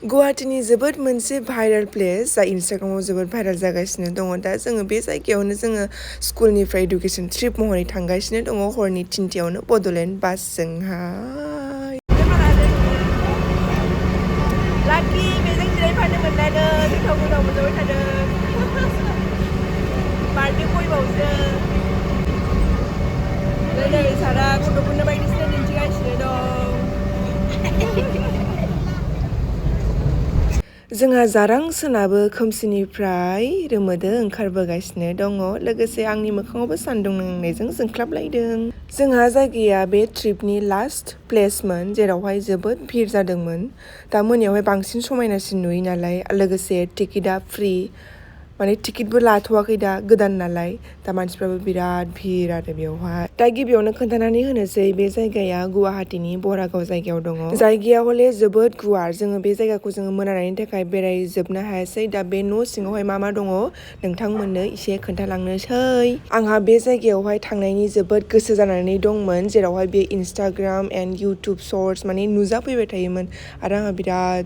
गुवाहाटीनि जोबोद मोनसे viral place जाय इन्स्टाग्रामाव जोबोद भाइरेल जागासिनो दङ दा जोङो बे जायगायावनो जोङो स्कुलनिफ्राय इडुकेसन ट्रिप महरै थांगासिनो दङ हरनि 3टायावनो बड'लेण्ड बासजोंहाय लाकि बेजों जिरायफानो मोननानै गोथाव गोथाव मोनजाबाय थादों बार्थडे फैबावसो नै सारा गथ'फोरनो बायदिसिना दिन्थिगासिनो दं जोंहा जारां सोनाबो खोमसिनिफ्राय रोमोदो ओंखारबोगासिनो दङ लोगोसे आंनि मोखाङावबो सान्दुं नांनायजों जोंख्लाबलायदों जोंहा जायगाया बे ट्रिपनि लास्ट प्लेसमोन जेरावहाय जोबोद भिर जादोंमोन दा मोनायावहाय बांसिन समायनासिन नुयो नालाय लोगोसे टिकेटआ फ्रि माने टिकेटबो लाथ'वाखै दा गोदान नालाय दा मानसिफ्राबो बिराद भिर आरो बेवहाय दा गिबियावनो खोन्थानानै होनोसै बे जायगाया गुवाहाटीनि बरागाव जायगायाव दङ जायगाया हले जोबोद गुवार जोङो बे जायगाखौ जोङो मोनानायनि थाखाय बेरायजोबनो हायासै दा बे न' सिङावहाय मा दङ नोंथांमोननो एसे खोन्थालांनोसै आंहा बे जायगायावहाय थांनायनि जोबोद गोसो जानानै दंमोन जेरावहाय बे इन्स्टाग्राम एन्ड इउटुब शर्ट्स माने नुजाफैबाय थायोमोन आरो आंहा बिराद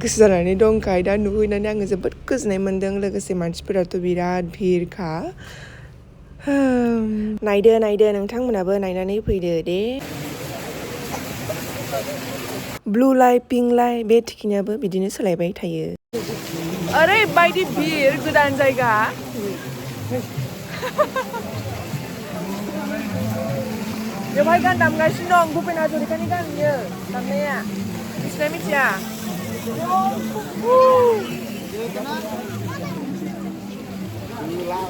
गोसो जानानै दंखाय दा नुहैनानै आङो जोबोद गोजोननाय मोन्दों लोगोसे मानसिफोराथ' बिराद भिरखा नायदो नोंथांमोनाबो नायनानै फैदो दे ब्लु लाइट पिंक लाइट बे टिकेटआबो बिदिनो सोलायबाय थायो ओरैबायदि भिर गोदान जायगा बेवहाय गान दामगासिनो दं भुपेन हाजरिकानि गान बियो दामनाया मिथिना मिथिया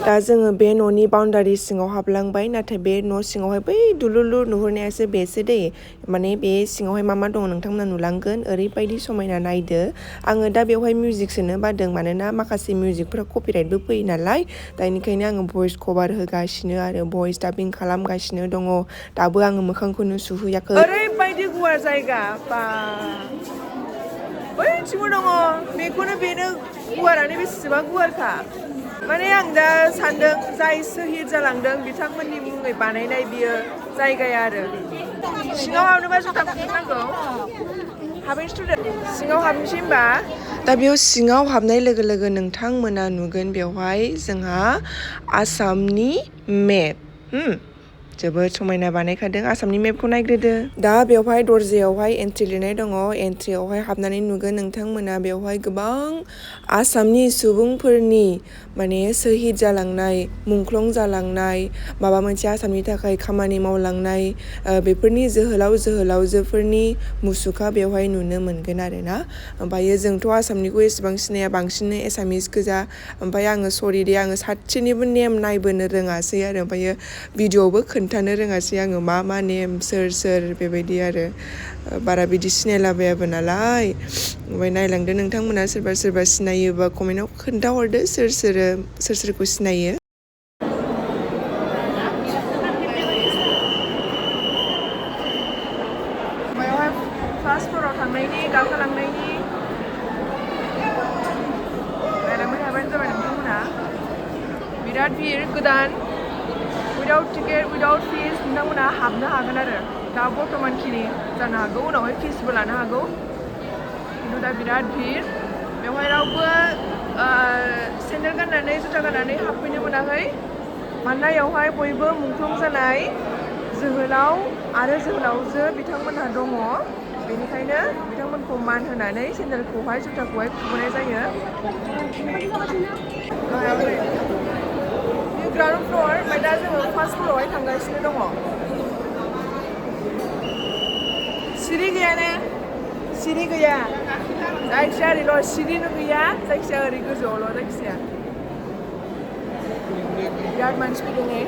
दा जोङो बे न'नि बाउन्डारि सिङाव हाबलांबाय नाथाय बे न' सिङावहाय बै दुलुरलुर नुहुरनायासो बेसो दै माने बे सिङावहाय मा दङ नोंथांमोना नुलांगोन ओरैबायदि समायना नायदो आङो दा बेवहाय मिउजिक सोनो बादों मानोना माखासे मिउजिकफोरा कपिराइटबो फैयो नालाय दा बेनिखायनो आङो भइस कभार होगासिनो आरो भइस डाबिं खालामगासिनो दङ दाबो आङो मोखांखौनो सुहैयाखै ओरैबायदि गुवार जायगा बा बैथिंबो दङ बेखौनो बेनो गुवारानो बेसेबा गुवारखा माने आं दा सान्दों जाय सोहिद जालांदों बिथांमोननि मुङै बानायनाय बियो जायगाया आरो सिङाव हाबनोबा जुथा खुंनांगौ हाबैनो स्टुडेन्ट सिङाव हाबनोसै होनबा दा बेयाव सिङाव हाबनाय लोगो लोगो नोंथांमोना नुगोन बेवहाय जोंहा आसामनि मेप जोबोद समायना बानायखादों आसामनि मेपखौ नायग्रोदो दा बेवहाय दर्जायावहाय एन्ट्रि लिरनाय दङ एन्ट्रियावहाय हाबनानै नुगोन नोंथांमोना बेवहाय गोबां आसामनि सुबुंफोरनि माने सोहिद जालांनाय मुंख्लं जालांनाय माबा मोनसे आसामनि थाखाय खामानि मावलांनाय बेफोरनि जोहोलावजोफोरनि मुसुखा बेवहाय नुनो मोनगोन आरो ना ओमफ्रायो जोंथ' आसामनिखौ एसेबां सिनाया बांसिन एसामिस गोजा ओमफ्राय आङो सरि दे आङो सासेनिबो नेम नायबोनो रोङासै आरो ओमफ्रायो भिडिअ'बो खोन्थानो रोङासै आङो मा नेम सोर बेबायदि आरो बारा बिदि सिनायलाबायाबो नालाय ओमफ्राय नायलांदो नोंथांमोना सोरबा सिनायोबा कमेन्टआव खोन्थाहरदो सोरखौ सिनायो बेवहाय फार्स्ट फ्ल'राव थांनायनि गाखोलांनायनि नायलांबाय थाबानो जाबाय नोंथांमोना बिराद भिर गोदान उइदाउट टिकेट उइदाउट फिस नोंथांमोना हाबनो हागोन आरो दा बर्थमानखिनि जानो हागौ उनावहाय फिसबो लानो हागौ खिन्थु दा बिराद भिर बेवहाय रावबो सेन्देल गाननानै जुथा गाननानै हाबफैनो मोनाखै मानोना बेवहाय बयबो मुंख्लं जानाय जोहोलाव आरो जोहोलावजो बिथांमोनहा दङ बेनिखायनो बिथांमोनखौ मान होनानै सेन्देलखौहाय जुथाखौहाय खुबोनाय जायो ग्राउन्ड फ्ल'र ओमफ्राय दा जोङो फार्स्ट फ्ल'रावहाय थांगासिनो दङ सिरि गैया ने सिरि गैया जायखिजाया ओरैल' सिरिनो गैया जायखिजाया ओरै गोजौआवल' जायखिजाया बिराद मानसि फैदों ने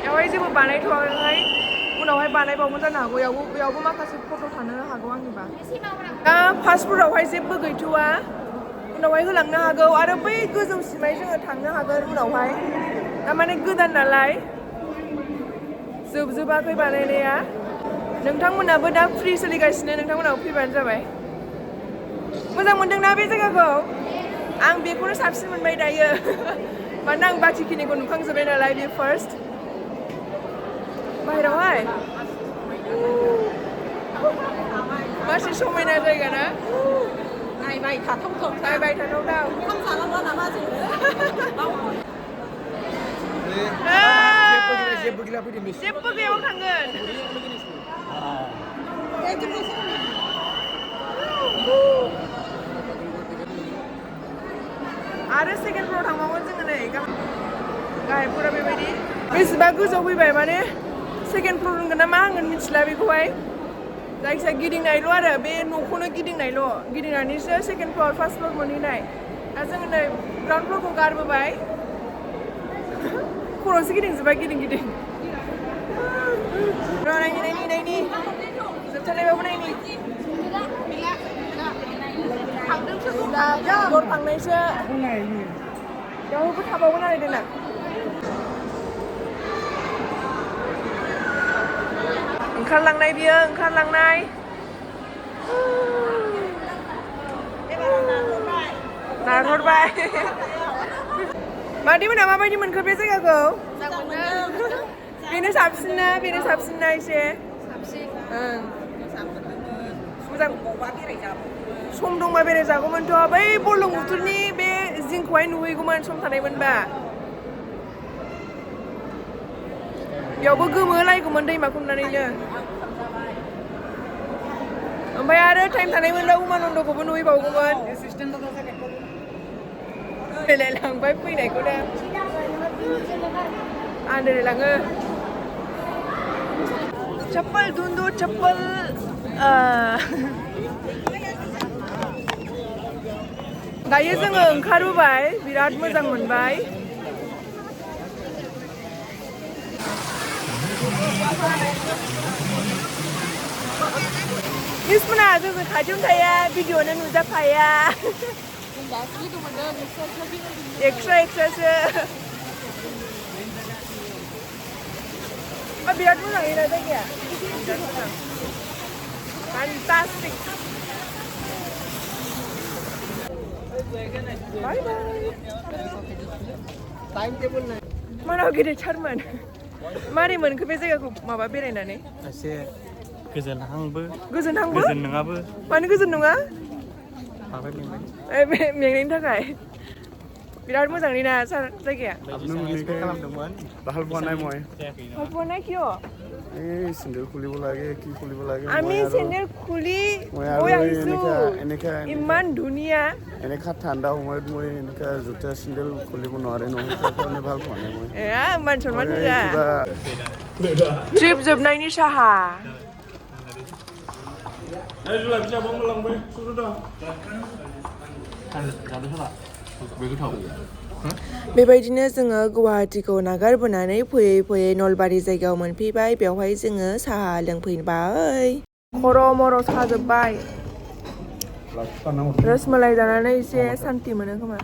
बेवहाय जेबो बानायथ'वाखै उनावहाय बानायबावगोन जानो हागौ बेयावबो माखासे फट' थानो हागौ आंनिबा दा फार्स्ट फ्ल'रावहाय जेबो गैथ'वा उनावहाय होलांनो हागौ आरो बै गोजौसिमहाय जोङो थांनो हागोन उनावहाय थारमाने गोदान नालाय जोबजोबाखै बानायनाया नोंथांमोनाबो दा फ्रि सोलिगासिनो नोंथांमोनाबो फैबानो जाबाय मोजां मोनदोंना बे जायगाखौ आं बेखौनो साबसिन मोनबाय दायो मानोना आं बाखिखिनिखौ नुखांजोब्बाय नालाय बे फार्स्ट बाहेरावहाय समायना जायगा ना नायबाय थाथावथाव नायबाय थाथावथाव ओंखाम जालांबा नामा जोङो जेबो गैयाव थांगोन आरो सेकेन्ड फ्ल'राव थांबावगोन जोङो नै गाहायफोरा बेबायदि बेसेबा गोजौ फैबाय माने सेकेन्ड फ्ल'र होनगोन ना मा होनगोन मिथिला बेखौहाय जायखिजाया गिदिंनायल' आरो बे न'खौनो गिदिंनायल' गिदिंनानैसो सेकेन्ड फ्ल'र फार्स्ट फ्ल'र मोनहैनाय दा जोङो नै ग्राउन्ड फ्ल'रखौ गारबोबाय खर'सो गिदिंजोब्बाय गिदिं गिदिं नायनि जोबथारनायबाबो नायनि गर थांनायसो बेयावबो थाबावगोन आरो देनां ओंखारलांनाय बियो ओंखारलांनाय नारहरबाय मादैमोना माबायदि मोनखो बे जायगाखौ बेनो साबसिनना एसे मोजां सम दंबा बेरायजागौमोनथ' बै बुरलुंबुथुरनि बे जिंखौहाय नुहैगौमोन सम थानायमोनबा बेयावबो गोमोलायगौमोन दैमा खमनानैनो ओमफ्राय आरो टाइम थानायमोनबा उमानन्दखौबो नुहैबावगौमोन लांबाय फैनायखौ दा आन्दायलाङो चप्पल दुन्दु चप्पल दायो जोङो ओंखारबोबाय बिराद मोजां मोनबाय मिसमोना जोंजों खाथियावनो थाया भिडिअ'नो नुजाफाया एक्सट्रासो बिराद मोजाङैनो जायगाया फैन्टास्टिक बाय बाय मानाव गिदिरथारमोन मारै मोनखो बे जायगाखौ माबा बेरायनानै एसे गोजोनहांबो गोजोन नङाबो मानो गोजोन नङा बांद्राय मेंनायनि थाखाय बिराद मोजाङै ना सार जायगाया खालामदोंमोन ভাল পোৱা নাই মই ভাল পোৱা নাই কিয় এই চেন্দেল খুলিব লাগে কি খুলিব লাগে আমি চেন্দেল খুলি গৈ আহিছো ইমান ধুনীয়া এনেকা ঠাণ্ডা সময়ত মই এনেকা জোতা চেন্দেল খুলিব নোৱাৰে নহয় সেইকাৰণে ভাল পোৱা নাই মই মান সন্মান होआ ट्रिप जोबनायनि साहा बेबायदिनो जोङो गुवाहाटीखौ नागारबोनानै फैयै नलबारि जायगायाव मोनफैबाय बेवहाय जोङो साहा लोंफैबाय खर' मर' साजोब्बाय रसमलाई जानानै एसे सान्ति मोनो खोमा